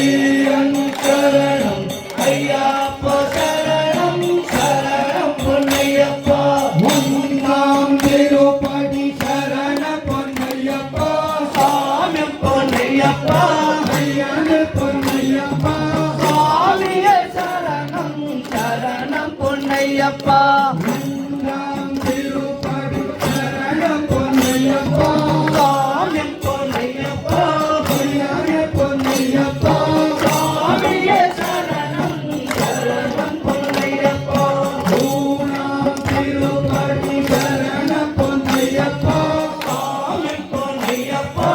ஐயன் சரணம் ஐயப்பா சரணம் சரணம் பொன்னையப்பா. ஒன்றாம் திருப்படி சரண பொன்னையப்பா. சாமி பொன்னையப்பா. ஐயன் பொன்னையப்பா. சாமியே சரணம் சரணம் பொன்னையப்பா. ஒன்றாம் திருப்படி சரண பொன்னையப்பா. சாமி பொன்னையப்பா. ஐயன் பொன்னையப்பா. சாமியே சரணம் சரணம் பொன்னையப்பா. மூணாம் திருப்படி சரண பொன்னையப்பா. சாமி பொன்னையப்பா.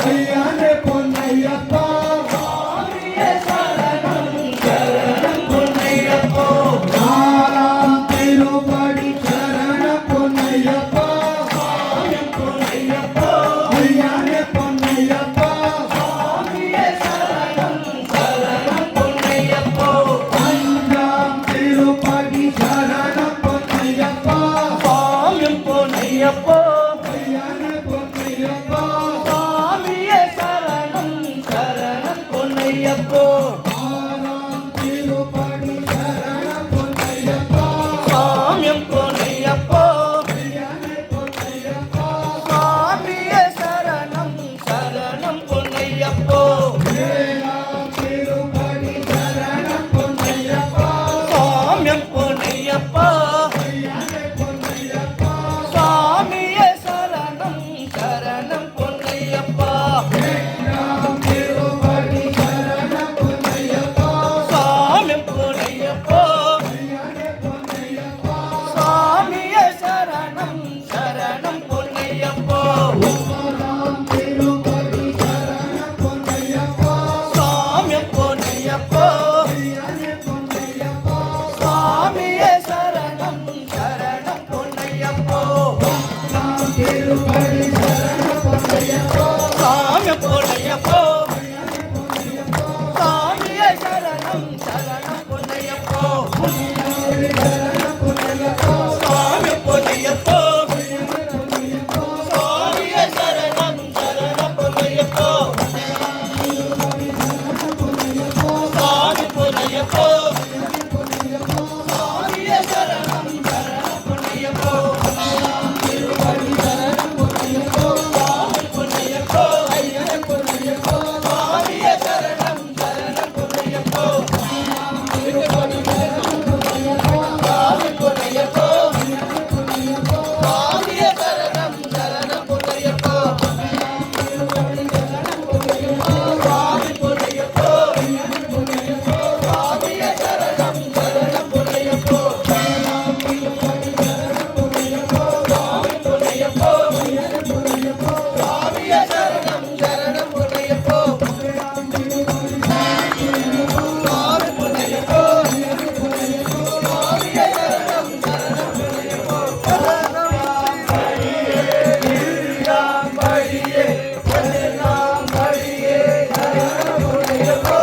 ஐயன் பொன்னையப்பா. சாமியே சரணம் சரணம் பொன்னையப்பா. நாலாம் திருப்படி சரண பொன்னையப்பா. சாமி பொன்னையப்பா. ஐயன் பொன்னையப்பா. சாமியே சரணம் சரணம் பொன்னையப்பா. அஞ்சாம் திருப்படி சரண பொன்னையப்பா. சாமி பொன்னையப்பா. ஐயன் பொன்னையப்பா. சாமியே சரணம் சரணம் பொன்னையப்போ. ஆறாம் திருப்படி சரண பொன்னையப்பா. சாமி பொன்னையப்போ. ஐயன் பொன்னையப்பா. சாமியே சரணம் சரணம் பொன்னையப்போ. ஏழாம் திருப்படி சரண பொன்னையப்பா. சாமி பொன்னையப்பா. ஐயன் பொன்னையப்பா. சாமியே சரணம் சரணம் பொன்னையப்பா. எட்டாம் திருப்படி சரண பொன்னையப்பா. சாமி பொன்னையப்போ. ஐயன் பொன்னையப்பா. சாமியே சரணம் சரணம் பொன்னையப்போ. ஒன்பதாம் திருப்படி சரண பொன்னையப்பா. சாமி பொன்னையப்போ. ஐயன் பொன்னையப்பா. சாமியே சரணம் சரணம் பொன்னையப்போ. பத்தாம் திருப்படி சரண பொன்னையப்பா. சாமி பொன்னையப்போ. ஐயன் பொன்னையப்பா. சாமியே சரணம் சரணம் பொன்னையப்போ. சரண பொன்னையப்பா. சாமி பொன்னையப்போ. ஐயன் பொன்னையப்பா. சாமியே சரணம் சரணம் பொன்னையப்போ. சாமி பொன்னையப்போ. சாமியே சரணம் சரணம் பொன்னையப்போ. சாமி பொன்னையப்போ. சாமியே சரணம் சரணம் பொன்னையப்போ. சாமி பொன்னையப்போ. சாமியே சரணம் சரணம் பொன்னையப்போ. சாமி பொன்னையப்போ. சாமியே சரணம் சரணம் பொன்னையப்போ. சாமி பொன்னையப்போ. சாமியே சரணம் சரணம் பொன்னையப்போ. சாமி பொன்னையப்போ. சாமியே சரணம் சரணம் பொன்னையப்போ. படியே பதினாம் படியே சரணம் பொன்னையப்போ.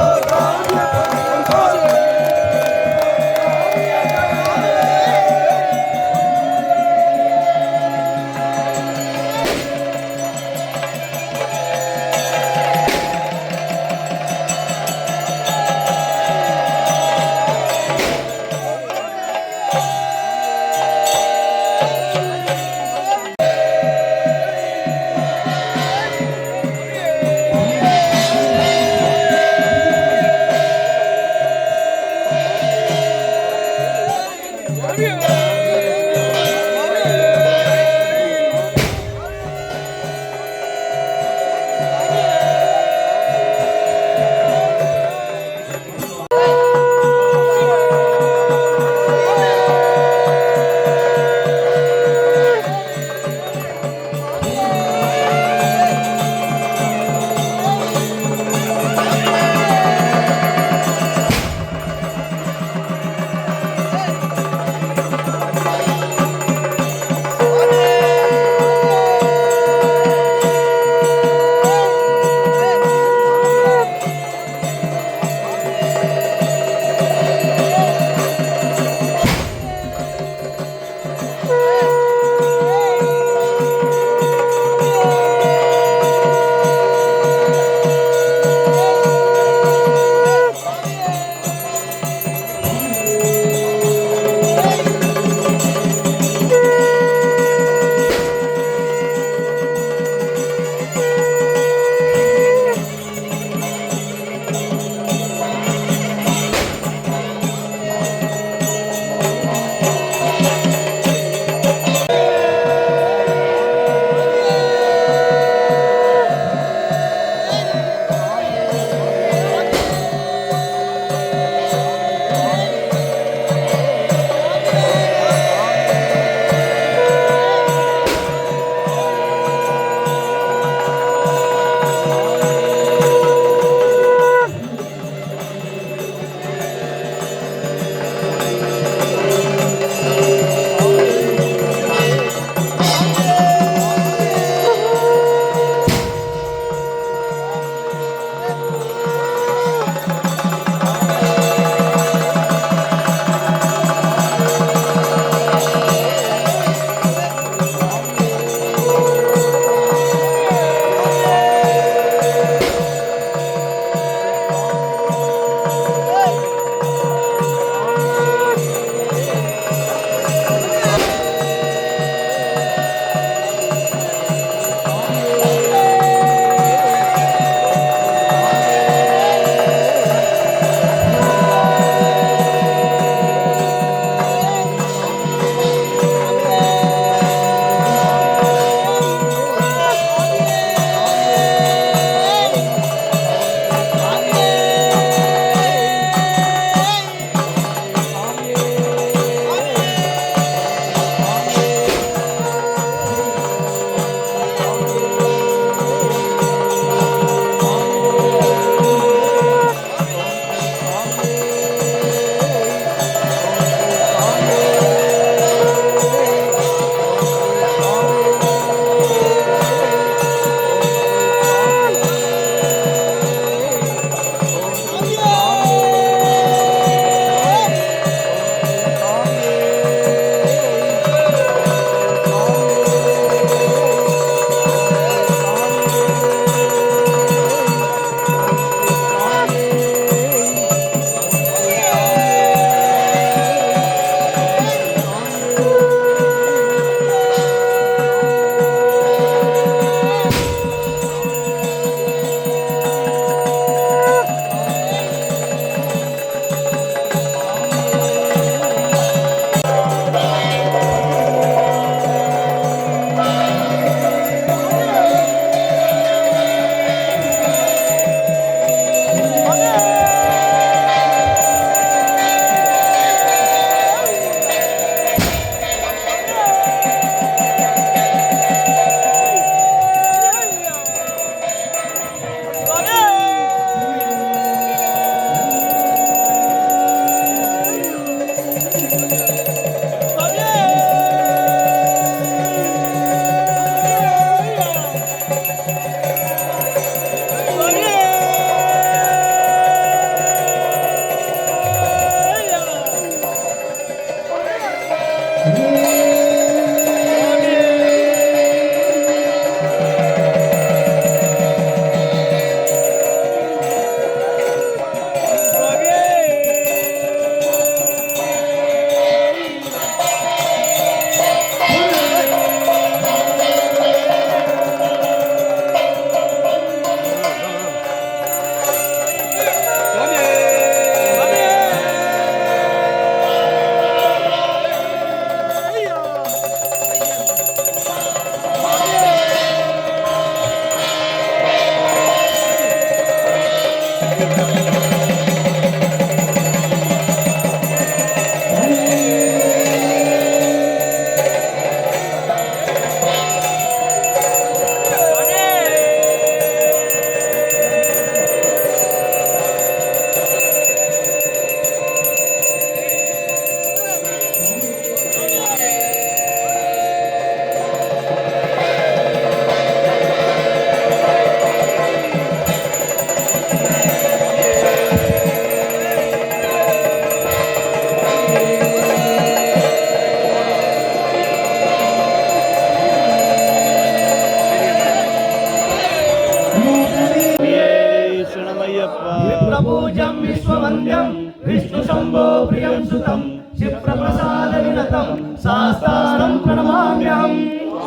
ಶಾಸ್ತಾರಂ ಪ್ರಣಮಾಮ್ಯಹಂ.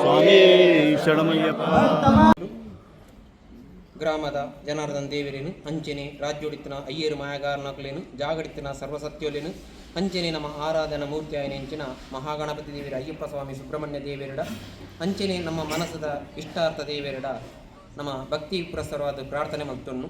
ಸ್ವಾಮಿ ಶರಣಮಯ್ಯಪ್ಪ. ಗ್ರಾಮದ ಜನಾರ್ದನ್ ದೇವರೇನು, ಅಂಚನೆ ರಾಜ್ಯೋಡಿತ್ತಿನ ಅಯ್ಯರು ಮಾಯಗಾರನಕುಲೇನು, ಜಾಗಡಿತ್ತಿನ ಸರ್ವಸತ್ಯೋಲೇನು, ಅಂಚನೆ ನಮ್ಮ ಆರಾಧನಾ ಮೂರ್ತಿ ಆಯನೆಂಚಿನ ಮಹಾಗಣಪತಿ ದೇವರ, ಅಯ್ಯಪ್ಪ ಸ್ವಾಮಿ, ಸುಬ್ರಹ್ಮಣ್ಯ ದೇವರಡ, ಅಂಚನೆ ನಮ್ಮ ಮನಸ್ಸದ ಇಷ್ಟಾರ್ಥ ದೇವರಡ ನಮ್ಮ ಭಕ್ತಿ ಪುರಸ್ಸರವಾದ ಪ್ರಾರ್ಥನೆ ಮಲ್ತೊನ್ನು.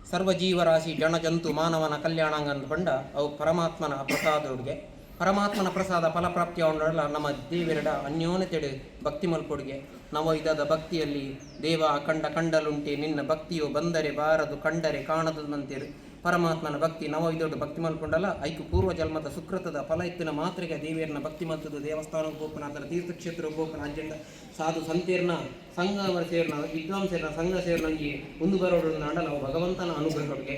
ಸರ್ವ ಜೀವರಾಶಿ ಜನ ಜಂತು ಮಾನವನ ಕಲ್ಯಾಣಾಂಗ ಪಂಡ ಅವು ಪರಮಾತ್ಮನ ಪ್ರಸಾದೊಡುಗೆ. ಪರಮಾತ್ಮನ ಪ್ರಸಾದ ಫಲಪ್ರಾಪ್ತಿಯ ಉಂಡಲ್ಲ ನಮ್ಮ ದೇವರಡ ಅನ್ಯೋನ್ಯತೆಡೆ ಭಕ್ತಿ ಮಲ್ಪೊಡುಗೆ. ನಾವು ಇದಾದ ಭಕ್ತಿಯಲ್ಲಿ ದೇವ ಕಂಡ ಕಂಡಲುಂಟೆ ನಿನ್ನ ಭಕ್ತಿಯು ಬಂದರೆ ಬಾರದು ಕಂಡರೆ ಕಾಣದು ಅಂತೀರಿ. ಪರಮಾತ್ಮನ ಭಕ್ತಿ ನವ ಇದೊಡ್ಡು ಭಕ್ತಿ ಮಲ್ಪೊಂಡಲ್ಲ, ಐಕು ಪೂರ್ವ ಜನ್ಮದ ಸುಕೃತದ ಫಲ ಇತ್ತಿನ ಮಾತ್ರೆಗೆ ದೇವಿಯರನ್ನ ಭಕ್ತಿ ಮಲ್ತದ್ದು ದೇವಸ್ಥಾನ ಗೋಪನ ಅದರ ತೀರ್ಥಕ್ಷೇತ್ರ ಗೋಪನ ಅಜ್ಜಂಡ ಸಾಧು ಸಂತೇರ್ನ ಸಂಘ ಸೇರ್ನ ವಿದ್ವಾಂಸೇರ್ನ ಸಂಘ ಸೇರ್ನಂಗಿ ಒಂದು ಬರೋಡು ನಾಡಲ್ಲ, ಅವು ಭಗವಂತನ ಅನುಗ್ರಹಕ್ಕೆ.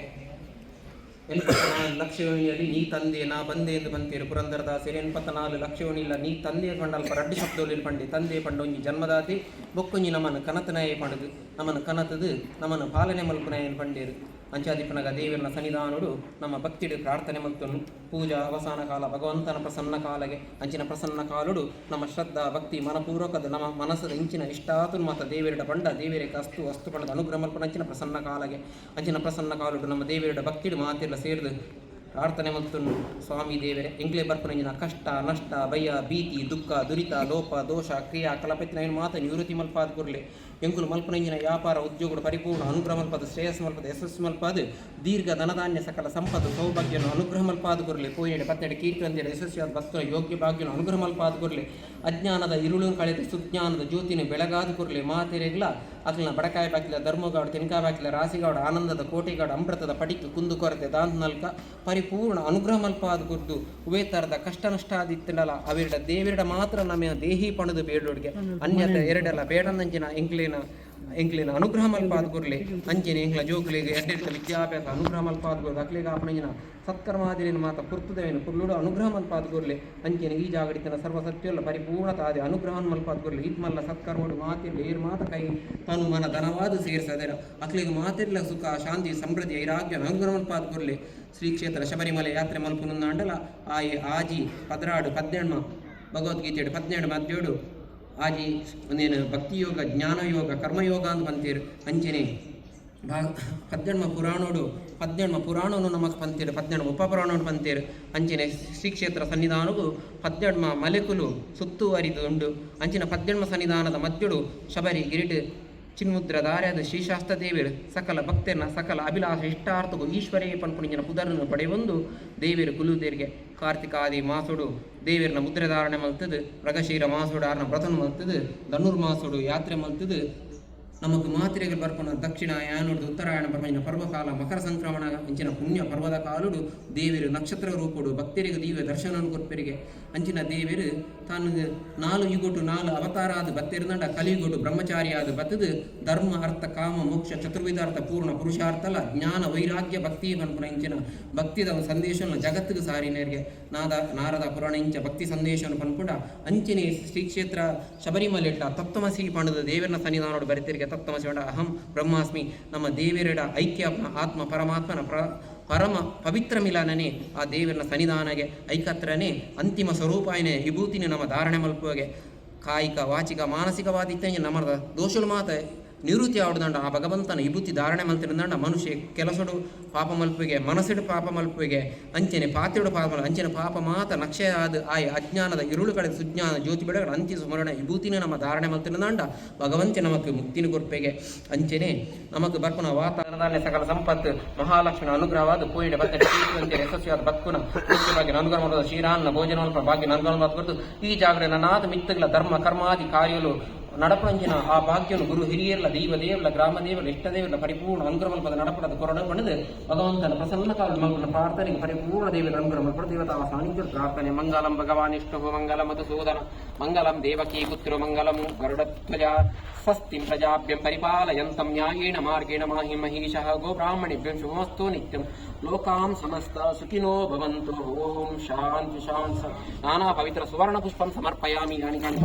84 ಲಕ್ಷಯೋನಿಯಲ್ಲಿ ನೀ ತಂದೆ ನಾ ಬಂದೆ ಎಂದು ಬಂತೀರು ಪುರಂದರದಾಸರು. 84 ಲಕ್ಷಯೋನಿಲ್ಲ ನೀ ತಂದೆ ಪಂಡಲ್ಪ ರಡ್ಡು ಶಬ್ದದಲ್ಲಿ ಪಂಡೆ. ತಂದೆ ಪಂಡೊಂಜಿ ಜನ್ಮದಾತಿ, ಬೊಕ್ಕೊಂಜಿ ನಮ್ಮನ್ನು ಕನತನಾಯೇ ಪಂಡದು, ನಮ್ಮನ್ನು ಕನತದು ನಮ್ಮನ್ನು ಪಾಲನೆ ಮಲ್ಪುನಾಯನ್ ಪಂಡೇರು. ಅಂಚಾದಿಪ್ಪನಗ ದೇವರನ ಸನ್ನಿಧಾನುಡು ನಮ್ಮ ಭಕ್ತಿಡು ಪ್ರಾರ್ಥನೆ ಮಲ್ತೊನ್ನು. ಪೂಜಾ ಅವಸಾನ ಕಾಲ ಭಗವಂತನ ಪ್ರಸನ್ನ ಕಾಲಗೆ. ಅಂಚಿನ ಪ್ರಸನ್ನ ಕಾಲುಡು ನಮ್ಮ ಶ್ರದ್ಧಾ ಭಕ್ತಿ ಮನಪೂರ್ವಕದ ನಮ್ಮ ಮನಸ್ಸದ ಇಂಚಿನ ಇಷ್ಟಾತುನ್ ಮಾತ ದೇವರಿಡ ಪಂಡ ದೇವರಿಗೆ ಅಸ್ತು ಅಸ್ತು ಪಂಡದ ಅನುಗ್ರಹ ಮಲ್ಪನ ಅಂಚಿನ ಪ್ರಸನ್ನ ಕಾಲಗೆ. ಅಂಚಿನ ಪ್ರಸನ್ನ ಕಾಲುಡು ನಮ್ಮ ದೇವರಿಡ ಭಕ್ತಿಡು ಮಾತಿರ್ಲ ಸೇರ್ದು ಪ್ರಾರ್ಥನೆ ಮಲ್ತೊನ್ನು. ಸ್ವಾಮಿ ದೇವರೇ, ಎಂಕ್ಲೆ ಬರ್ಪುನಂಜಿನ ಕಷ್ಟ ನಷ್ಟ ಭಯ ಭೀತಿ ದುಃಖ ದುರಿತ ಲೋಪ ದೋಷ ಕ್ರಿಯಾ ಕಲಪತಿನ ಏನು ಮಾತ ನಿವೃತ್ತಿ ಮಲ್ಪಾದ ಕುರ್ಲೆ. ಎಂಕುಲು ಮಲ್ಪನಂಜಿನ ವ್ಯಾಪಾರ ಉದ್ಯೋಗಗಳು ಪರಿಪೂರ್ಣ ಅನುಗ್ರಹ ಮಲ್ಪದ, ಶ್ರೇಯಸ್ ಮಲ್ಪದ, ಯಶಸ್ಸು ಮಲ್ಪಾದ, ದೀರ್ಘ ಧನಧಾನ್ಯ ಸಕಲ ಸಂಪತ್ತು ಸೌಭಾಗ್ಯನು ಅನುಗ್ರಹ ಮಲ್ಪಾದ ಕುರ್ಲೆ. ಪೋಯೆಡೆ ಪತ್ತೆಡೆ ಕೀರ್ತಂತೆಡೆ ಯಶಸ್ವಿಯಾದ ಭಕ್ತನ ಯೋಗ್ಯ ಭಾಗ್ಯನು ಅನುಗ್ರಹ ಮಲ್ಪಾದ ಕುರ್ಲೆ. ಅಜ್ಞಾನದ ಇರುಳು ಕಳೆದ ಸುಜ್ಞಾನದ ಜ್ಯೋತಿನ ಬೆಳಗಾದ ಕುರ್ಲೆ. ಮಾತೆರೆಗ್ಲ ಅಕ್ಲನ ಬಡಕಾಯಿ ಬಾಕಿಲ ಧರ್ಮಗೌಡ ತೆನ್ಕಾಯಿ ಬಾಕಿಲ ರಾಸಿಗೌಡ ಆನಂದದ ಕೋಟೆಗೌಡ ಅಮೃತದ ಪಡಿಕ್ ಕುಂದು ಕೊರತೆ ದಾಂತ ಪರಿಪೂರ್ಣ ಅನುಗ್ರಹ ಮಲ್ಪಾದ ಗುರ್ದು. ಉವೇ ತರದ ಕಷ್ಟ ನಷ್ಟ ಆದಿತ್ತಂಡಲ ಅವೆರಡ ದೇವಿರಡ ಮಾತ್ರ ನಮ್ಮ ದೇಹಿ ಪಣದು ಬೇಡೋಡ್ಗೆ, ಅನ್ಯತೆ ಎರಡಲ್ಲ ಬೇಡನಂಚಿನ ಎಂಕ್ಲೇನ ಎಂಕ್ಲೇನ ಅನುಗ್ರಹ ಮಲ್ಪಾದ ಗುರ್ಲೆ. ಅಂಚಿನ ಎಂಕ್ಲ ಜೋಕುಲಿಗೆ ಎಡ್ಡೆಡ್ತ ವಿದ್ಯಾಭ್ಯಾಸ ಅನುಗ್ರಹ ಮಲ್ಪಾದ ಗುರ್ದು. ಅಕ್ಲಿಗೆ ಆಪಣಂಜಿನ ಸತ್ಕರ್ಮಾದಿರೇನು ಮಾತ ಪುರ್ತುದವೇನು ಪುರ್ಲುಡು ಅನುಗ್ರಹ ಮಲ್ಪಾದ ಗುರ್ಲೆ. ಅಂಚಿನ ಈ ಜಾಗಡಿತನ ಸರ್ವ ಸತ್ಯಲ್ಲ ಪರಿಪೂರ್ಣತಾದೆ ಅನುಗ್ರಹನ್ ಮಲ್ಪಾದ ಗುರ್ಲೆ. ಇತ್ಮಲ್ಲ ಸತ್ಕರ್ಮಡು ಮಾತಿರ್ಲ ಏರ್ ಮಾತ ಕೈ ತನು ಮನ ಧನವಾದ ಸೇರಿಸದರ ಅಕ್ಲಿಗೆ ಮಾತಿರ್ಲ ಸುಖ ಶಾಂತಿ ಸಮೃದ್ಧಿ ಐರಾಗ್ಯ ಅನುಗ್ರಹ ಮಲ್ಪಾದ ಗುರ್ಲೆ. ಶ್ರೀ ಕ್ಷೇತ್ರ ಶಬರಿಮಲೆ ಯಾತ್ರೆ ಮಲ್ಪುನಂದಾಂಡಲ ಆಯಿ ಆಜಿ 12 18 ಭಗವದ್ಗೀತೆ 12 ಮಧ್ಯೋಡು ಆಜಿ ಒಂದೇನು ಭಕ್ತಿಯೋಗ ಜ್ಞಾನಯೋಗ ಕರ್ಮಯೋಗ ಅಂತ ಬಂತೀರು. ಅಂಚನೆ ಭಾ ಪದ್ದೆಣ್ಮ ಪುರಾಣೋಡು ಪದ್ದೆಣ್ಮ ಪುರಾಣನು ನಮಕ್ ಪಂತೇರು, 18 ಉಪಪುರಾಣೋಡು ಪಂತೇರು. ಅಂಚನೆ ಶ್ರೀ ಕ್ಷೇತ್ರ ಸನ್ನಿಧಾನವು ಪದ್ದೆಣ್ಮ ಮಲೆಕುಲು ಸುತ್ತುವರಿದು ಉಂಡು. ಅಂಚಿನ ಪದ್ದೆಣ್ಮ ಸನ್ನಿಧಾನದ ಮಧ್ಯಡು ಶಬರಿ ಗಿರಿಟ್ ಚಿನ್ಮುದ್ರ ದಾರ್ಯಾದ ಶ್ರೀಶಾಸ್ತ್ರ ದೇವಿರು ಸಕಲ ಭಕ್ತರನ್ನ ಸಕಲ ಅಭಿಲಾಷ ಇಷ್ಟಾರ್ಥಗೂ ಈಶ್ವರೇ ಪನ್ಪುಣಿಂಜನ ಪುದರನ್ನು ಪಡೆಯೊಂದು ದೇವಿರು ಕುಲುದೇರಿಗೆ. ಕಾರ್ತಿಕಾದಿ ಮಾಸುಡು ದೇವಿರನ ಮುದ್ರೆ ಧಾರಣೆ ಮಲ್ತದು, ಮೃಗಶೀರ ಮಾಸುಡು ಆರ್ನ ವ್ರತನು ಮಲ್ತದು, ಧನುರ್ಮಾಸುಡು ಯಾತ್ರೆ ಮಲ್ತದು. ನಮಕ್ ಮಾತ್ರೆಗಳು ಬರ್ಪುನ ದಕ್ಷಿಣ ಯಾನುಡ್ದು ಉತ್ತರಾಯಣ ಪರ್ವಜಿನ ಪರ್ವಕಾಲ ಮಕರ ಸಂಕ್ರಮಣ ಅಂಚಿನ ಪುಣ್ಯ ಪರ್ವದ ಕಾಲುಡು ದೇವಿರು ನಕ್ಷತ್ರ ರೂಪುಡು ಭಕ್ತರಿಗೆ ದಿವ್ಯ ದರ್ಶನ ಕೊರ್ಪೆರಿಗೆ. ಅಂಚಿನ ದೇವಿರು ತಾನು ನಾಲು ಯುಗೊಟು ನಾಲು ಅವತಾರ ಆದ ಬತ್ತಿರುದಂಡ ಕಲಿಯುಗೊಟು ಬ್ರಹ್ಮಚಾರಿ ಆದ ಬತ್ತದು ಧರ್ಮ ಅರ್ಥ ಕಾಮ ಮೋಕ್ಷ ಚತುರ್ವಿಧಾರ್ಥ ಪೂರ್ಣ ಪುರುಷಾರ್ಥಲ ಜ್ಞಾನ ವೈರಾಗ್ಯ ಭಕ್ತಿ ಪನ್ಪುನ ಇಂಚಿನ ಭಕ್ತಿದ ಒಂದು ಸಂದೇಶವನ್ನು ಜಗತ್ತಿಗೆ ಸಾರಿನರಿಗೆ. ನಾರದ ಪುರಾಣ ಇಂಚ ಭಕ್ತಿ ಸಂದೇಶವನ್ನು ಪನ್ಪುಂಡ. ಅಂಚಿನ ಶ್ರೀ ಕ್ಷೇತ್ರ ಶಬರಿಮಲೆಟ್ಟ ತತ್ವಮಸಿ ಪಣದ ದೇವರನ ಸನ್ನಿಧಾನೋಡು ಬರಿತಿರಿಗೆ. ತತ್ವಮಸಿ ಪಂಡ ಅಹಂ ಬ್ರಹ್ಮಾಸ್ಮಿ, ನಮ್ಮ ದೇವರಡ ಐಕ್ಯ ಆತ್ಮ ಪರಮಾತ್ಮನ ಪರಮ ಪವಿತ್ರ ಮಿಲನನೇ ಆ ದೇವರನ ಸನ್ನಿಧಾನಗೆ ಐಕತ್ರನೇ ಅಂತಿಮ ಸ್ವರೂಪಾಯನೆ ವಿಭೂತಿನ ನಮ್ಮ ಧಾರಣೆ ಮಲ್ಪುವಗೆ. ಕಾಯಿಕ ವಾಚಿಕ ಮಾನಸಿಕವಾದಿತ್ತಂಜ ನಮ್ಮದ ದೋಷಲು ಮಾತ ನಿವೃತ್ತಿ ಆವಡ್ದಂಡ ಆ ಭಗವಂತನ ವಿಭೂತಿ ಧಾರಣೆ ಮಲ್ತಿರಂದಂಡ ಮನುಷ್ಯ ಕೆಲಸಡು ಪಾಪ ಮಲ್ಪುವಿಗೆ, ಮನಸ್ಸಿಡು ಪಾಪ ಮಲ್ಪುವಿಗೆ, ಅಂಚನೆ ಪಾತ್ರೆಡು ಪಾಪ ಅಂಚಿನ ಪಾಪ ಮಾತ ನಕ್ಷೆ ಆದ ಆಯ ಅಜ್ಞಾನದ ಇರುಳು ಕಳೆದ ಸುಜ್ಞಾನ ಜ್ಯೋತಿ ಬೆಳಗಡ ಅಂತ್ಯ ಸ್ಮರಣ ವಿಭೂತಿನ ನಮ್ಮ ಧಾರಣೆ ಮಲ್ತಿರಂದಂಡ ಭಗವಂತ ನಮಕ್ ಮುಕ್ತಿನ ಕೊರ್ಪೆಗೆ. ಅಂಚನೆ ನಮಕ್ ಬರ್ಪುನ ವಾತಾವರಣ ಸಕಲ ಸಂಪತ್ತು ಮಹಾಲಕ್ಷ್ಮಣ ಅನುಗ್ರಹವಾದ ಪೋಯಿಡ ಬತ್ತಡೆ ಯಶಸ್ವಿಯಾದ ಬದುಕುನ ಭಾಗ್ಯ ಅನುಗ್ರಹ ಮಾಡೋದು ಶ್ರೀರಾನ್ನ ಭೋಜನ ಭಾಗ್ಯ ಅನುಗ್ರಹ ಕೊಡ್ತು. ಈ ಜಾಗರಣೆ ನನಾದ ಮಿತ್ತಗಳ ಧರ್ಮ ಕರ್ಮಾದಿ ಕಾರ್ಯಗಳು ನಡಪಣಂಚಿನ ಆ ಭಾಗ್ಯನು ಗುರು ಹಿರಿಯರ್ಲ ದೈವ ದೇವಲ ಗ್ರಾಮ ದೇವರ ಇಷ್ಟ ದೇವರ ಪರಿಪೂರ್ಣ ಅನುಗ್ರಹ ಮಲ್ಪದ ನಡಪಡದ ಕೊರಡ ಪಡೆದು ಭಗವಂತನ ಪ್ರಸನ್ನ ಕಾಲ ಮಲ್ಪನ ಪ್ರಾರ್ಥನೆಗೆ ಪರಿಪೂರ್ಣ ದೇವರ ಅನುಗ್ರಹ ಮಲ್ಪಡ ದೇವತಾ ಸಾನ್ನಿಧ್ಯ ಪ್ರಾರ್ಥನೆ. ಮಂಗಲಂ ಭಗವಾನ್ ವಿಷ್ಣು ಮಂಗಲ ಮಧುಸೂದನ ಮಂಗಲಂ ದೇವಕೀ ಪುತ್ರ ಮಂಗಲಂ ಗರುಡಧ್ವಜ. ಸ್ವಸ್ತಿಂ ಪ್ರಜಾಭ್ಯಂ ಪರಿಪಾಲಯಂತಂ ನ್ಯಾಯೇಣ ಮಾರ್ಗೇಣ ಮಾಹಿ ಮಹಿಷಃ. ಗೋಬ್ರಾಹ್ಮಣೇಭ್ಯಂ ಶುಭಮಸ್ತು ನಿತ್ಯಂ. ಲೋಕಾಂ ಸಮಸ್ತ ಸುಖಿನೋ ಭವಂತು. ಓಂ ಶಾಂತಿ ಶಾಂತಿ. ನಾನಾ ಪವಿತ್ರ ಸುವರ್ಣ ಪುಷ್ಪಂ ಸಮರ್ಪಯಾಮಿ. ಯಾನಿ ಕಾನಿ